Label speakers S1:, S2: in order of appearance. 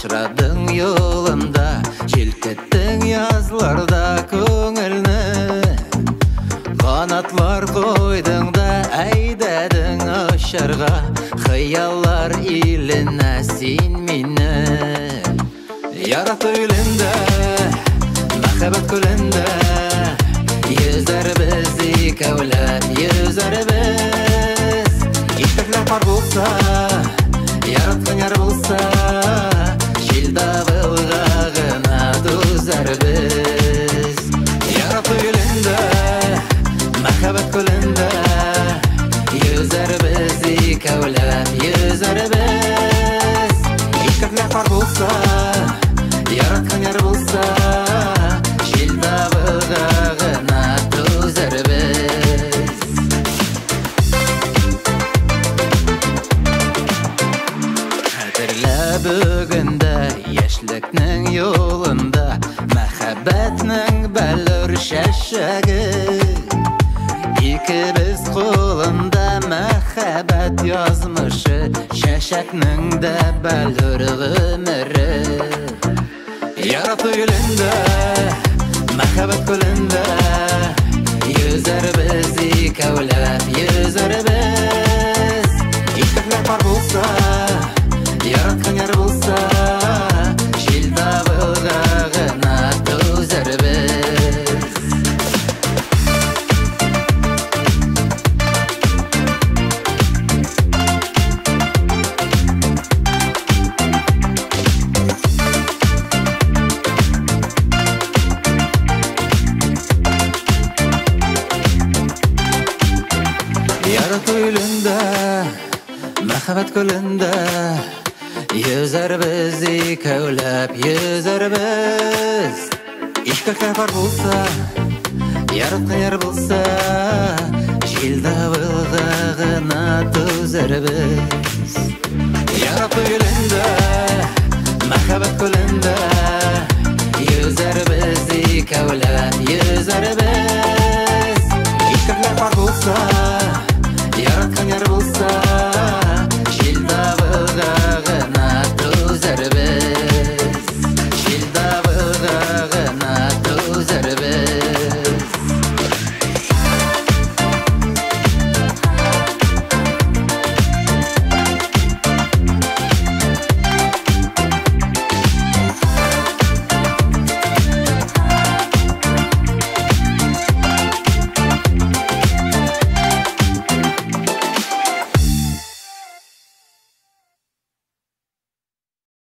S1: Очрадың юлымда, җилкеттең язларда күңелне. Канатлар куйдың да әйдәдең очарга, хыяллар иленә син мине. Ярату илендә, мәхәббәт күлендә, йөзәрбез икәүләп, йөзәрбез. Ишкәкләр пар булса, яраткан яр булса, җил давылга гына түзәрбез. Ярату илендә, мәхәббәт күлендә, йөзәрбез икәүләп, йөзәрбез. Ишкәкләр пар булса, яраткан яр булса, җил давылга гына түзәрбез. Хәтерлә бүген дә яшьлекнең юлында, мәхәббәтнең бәллүр чәчәге. Икебез кулында мәхәббәт язмышы, чәчәкнең дә бәллүр гомере. Ярату илендә, мәхәббәт күлендә, йөзәрбез икәүләп, йөзәрбез. Ишкәкләр пар булса, яраткан яр булса, җил давылга гына түзәрбез. Ярату илендә, мәхәббәт күлендә, йөзәрбез икәүләп, йөзәрбез. Ишкәкләр пар булса, яраткан яр булса, җил давылга гына түзәрбез. Ярату илендә,